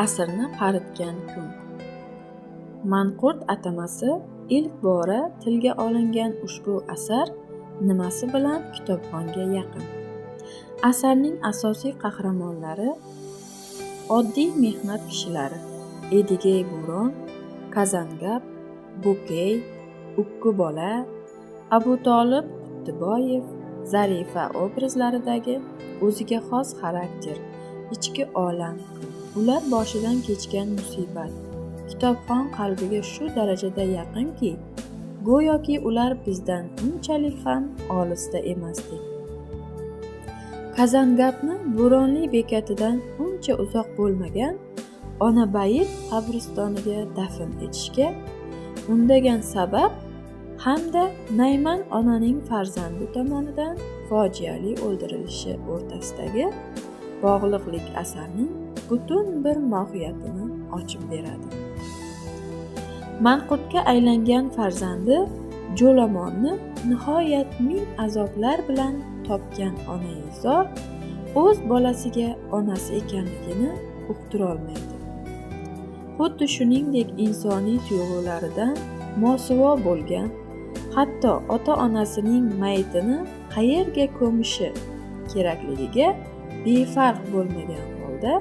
Asrni qaritgan kun. Manqurt atamasi ilk bora tilga olingan ushbu asar nimasi bilan kitobxonga yaqin? Asarning asosiy qahramonlari oddiy mehnat kishilari Edige Bo'ron, Kazangap, Bo'key, Ukki bola, Abutolib Quttiboyev, Zarifa obrazlaridagi o'ziga xos xarakter, ichki olam, ular boshidan kechgan musibat kitobxon qalbiga shu darajada yaqinki, go'yoki ular bizdan unchalik ham olisda emasdek. Kazangapni Bo'ronli bekatidan uncha uzoq bo'lmagan Onabayit qabristoniga dafn etishga undagan sabab hamda Nayman onaning farzandi tomonidan fojiali o'ldirilishi o'rtasidagi bog'liqlik asarning butun bir mohiyatini ochib beradi. Manqurtga aylangan farzandi Jo'lomonni nihoyat ming azoblar bilan topgan onaizor o'z bolasiga onasi ekanligini uqtirolmaydi. Xuddi shuningdek insoniy tuyg'ularidan mosuvo bo'lgan, hatto ota-onasining mayitini qayerga ko'mishi kerakligiga befarq bo'lmagan holda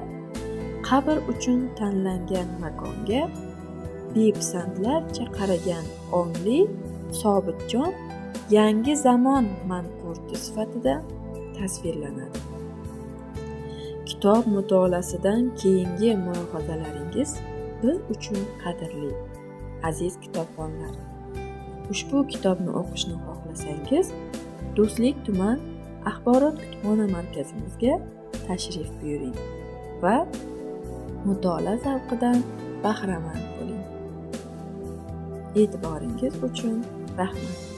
qabr uchun tanlangan makonga bepisandlarcha qaragan ongli Sobitjon yangi zamon manqurti sifatida tasvirlanadi. Kitob mutolaasidan keyingi mulohazalaringiz biz uchun qadrli, aziz kitobxonlar. Ushbu kitobni o'qishni xohlasangiz, Do'stlik tuman axborot kutubxona markazimizga tashrif buyuring va mutolaa zavqidan bahramand bo'ling. E'tiboringiz uchun rahmat.